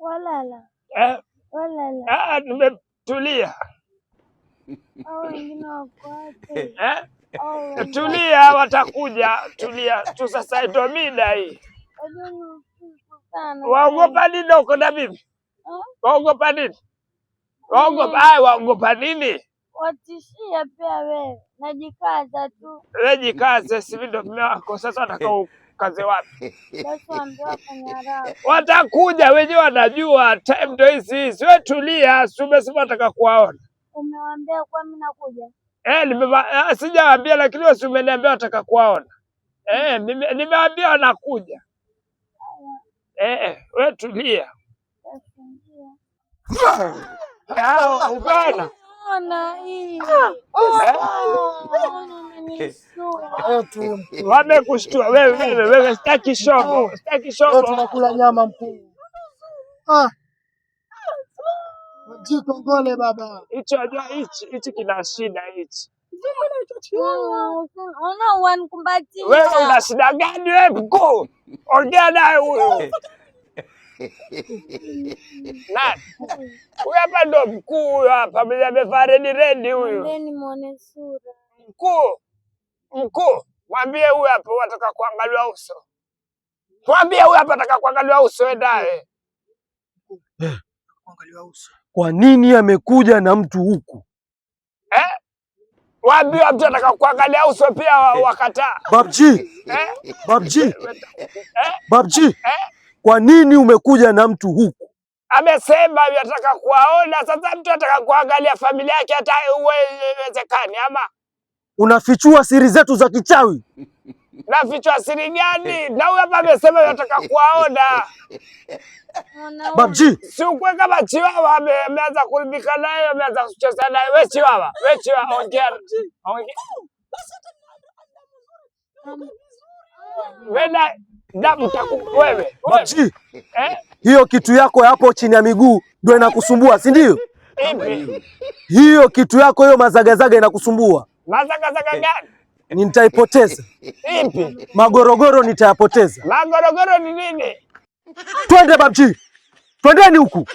Walala. Eh? Walala. Ah, nimetulia. Hao wengine wako wapi? Eh? Hao wengine Tulia, watakuja. Tulia tu, sasa ndo mida hii. Wajua ni usiku sana. Waogopa nini uko na mimi? Eh? Waogopa nini? Waogopa haya, waogopa nini? Watishia pia wewe. Najikaza tu. Wewe jikaze, si mimi ndo mume wako. Sasa wataka ukaze wapi? Basi waambie wafanye haraka. Watakuja wenyewe, wanajua time ndo hizi hizi. Wewe tulia, si umesema wataka kuwaona? Umewaambia kuwa mimi nakuja? Eh, sijawaambia lakini wewe si umeniambia wataka kuwaona. Eh, nimewaambia wanakuja. Eh, wewe tulia. Basi ndio. Ah, bana. Ona hii. Eh? Ona umenishtua. Wamekushtua wewe, wewe, wewe, sitaki shobo, sitaki Leo shobo. Tunakula nyama, mkuu. Ah. Jikongole baba. Hicho wajua hichi kina shida hichi. Ona wanikumbatia. Wewe una shida gani wewe, mkuu? Ongea naye huyu. Nani? Huyu hapa ndo mkuu, huyu hapa mwenye amevaa red red huyu. Mwambieni muone sura. Mkuu, mkuu, mwambie huyu hapa wataka kuangaliwa uso. Mwambie huyu hapa ataka kuangaliwa uso, endaye. Kuangaliwa uso. Kwa nini amekuja na mtu huku? Eh? Waambiwa mtu ataka kuangalia uso pia wakataa. Babji, Eh? Babji, Eh? Babji, Eh? kwa nini umekuja na mtu huku? Amesema anataka kuwaona. Sasa mtu ataka kuangalia familia yake hata uwezekani ama Unafichua siri zetu za kichawi. Nafichwa siri gani? Na huyu hapa amesema anataka kuwaona. Mwanaume. Babji, Si ukwe kama chiwawa ameanza kuridhika naye, ameanza kucheza naye. We chiwawa, we chiwawa, ongea. Ongea. We na wewe. Wewe. Babji, Eh? Hiyo kitu yako hapo chini ya miguu ndio inakusumbua, si ndio? Ipi? Hiyo kitu yako hiyo mazagazaga inakusumbua. Mazagazaga gani? Nitaipoteza. Ipi? Magorogoro nitayapoteza. Magorogoro ni nini? Twende Babji, twendeni huku.